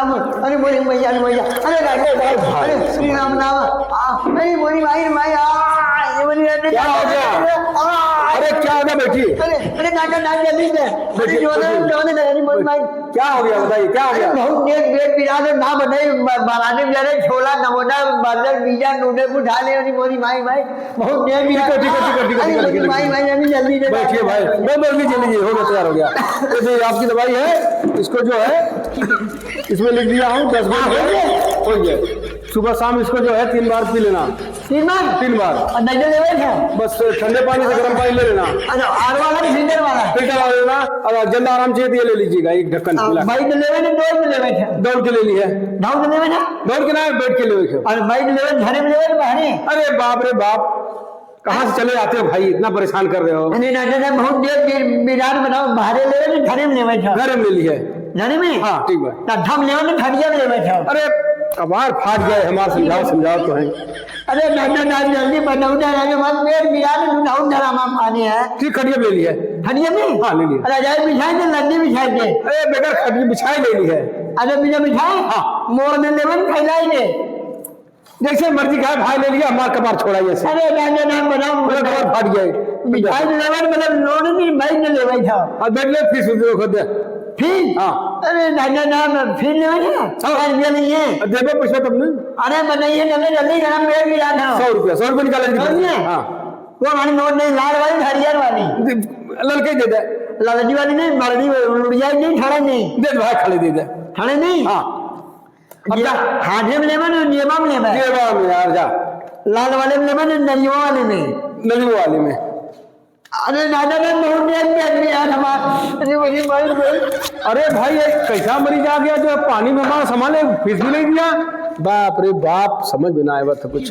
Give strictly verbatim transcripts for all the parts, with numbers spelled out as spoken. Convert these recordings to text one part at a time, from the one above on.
अरे मोरी मैया, अरे मैया, अरे राजा, अरे श्री राम नाम, आ, अरे मोरी माई, माई, आ, ये मोरी राजा, क्या हो गया? आ, अरे क्या हो गया बेटी? अरे, अरे नाना, नाना, जल्दी से, अरे बेटी, जो है, बेटी। जो है, अरे मोरी माई। क्या हो गया बताइए, क्या हो अरे गया? बहुत देर पेट पिरात है, ना बनाई, म-, बनाने में जा रहे, छोला, नमोना, बर्गर, पिज्जा, नूडल्स उठा ले, अरे मोरी माई, माई। बहुत देर भी ठीक है, ठीक है, ठीक है, ठीक है, अरे, ठीक है, ठीक है। भाई, भाई, अभी जल्दी से बैठिए भाई, नहीं, नहीं, लीजिए, लीजिए, हो गया, तैयार हो गया। तो ये आपकी दवाई है, इसको जो है, इसमें लिख दिया हूँ, दस हाँ, दिन हो गया। हो गया। सुबह शाम इसको जो है, तीन बार पी लेना। तीन बार? तीन बार। और नहीं तो लेवे थे? बस ठंडे पानी से गर्म पानी ले लेना। अच्छा, आर वाला कि फिल्टर वाला? फिल्टर वाला लेना, और जल्द आराम चाहिए तो ये ले लीजिएगा, एक ढक्कन हाँ, मिला के। भाई तो लेवे ना, दौड़ के लेवे थे? दौड़ के ले ली है। दौड़ के लेवे ना? दौड़ के ना, बैठ के लेवे थे। और भाई तो लेवे, घरे में लेवे ना, बाहरे? अरे बाप रे बाप, कहाँ से चले आते हो भाई, इतना परेशान कर रहे हो? अरे ना, ना, ना, बहुत देर बि-, बिरान बनाओ, बाहरे लेवे ना, घरे में लेवे था। घरे में ले ली है। घरे में? हाँ, ठीक बा। तो हम लेवे ना, खड़िया में लेवे था। अरे, कपार फाट गए हमार, समझाओ, समझाओ तो है। अरे ना, ना, ना, जल्दी बनाओ ना, ना, ना, मत मेर बिरान में बनाओ, डरामा पानी है। ठीक, खड़िया में ले ली है। खड़िया में? हाँ, ले ली है। अरे, जाए बिछाए दे, लद्दी बिछाए दे। अरे, बेकार खड़िया बिछाए ले ली है। अरे, बिना बिछाए? हाँ। मोड़ में लेवे ना, फैलाई दे। जैसे मर्जी खाए भाई, ले लिया, हमार कपार छोड़ा ये से। अरे, ना, ना, ना, बनाओ, पूरा कपार फाट गया है। मिठाई लेवे, मतलब, लोन नहीं, भाई ने लेवे था। अब बैठ ले, फीस दे, खुद दे। फीस? हाँ। अरे, ना, ना, ना, मैं फीस लेवे था। हाँ। यार, ये नहीं है। अब देबे पैसा तब नहीं। अरे, बनाइए, ना, मैं जल्दी जाना, मैं भी जाना। सौ रुपया, सौ रुपया निकाल ले। सौ रुपया? हाँ। वो हमारी नोट नहीं, लाल वाली, हरियर वाली। दे, ललके दे दे। ललकी वाली नहीं, मरड़ी वाली, उड़ जाए नहीं, खड़े नहीं। दे दे भाई, खड़े दे दे। खड़े नहीं? हाँ। अब ये जा। हाथे में लेबे ना, जेबा में लेबे? जेबा में यार, जा। लाल वाले में लेबे ना, नरियो वाले में? नरियो वाले में। अरे दादा रे, बहुत देर में आदमी यार हमार। अरे बड़ी माई रे। अरे भाई, ये कैसा मरीज आ गया जो पानी में हमारा सामान ले, फीस भी नहीं दिया? बाप रे बाप, समझ में ना आए बात कुछ।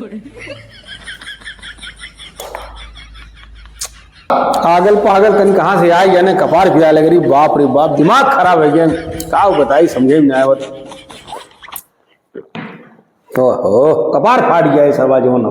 पागल पागल कहीं कहाँ से आई, यानी कपार पिराए लग रही। बाप रे बाप, दिमाग खराब है गया। का बताई, समझे में ना आवत। ओहो, कपार फाट गया है सरवा जौन।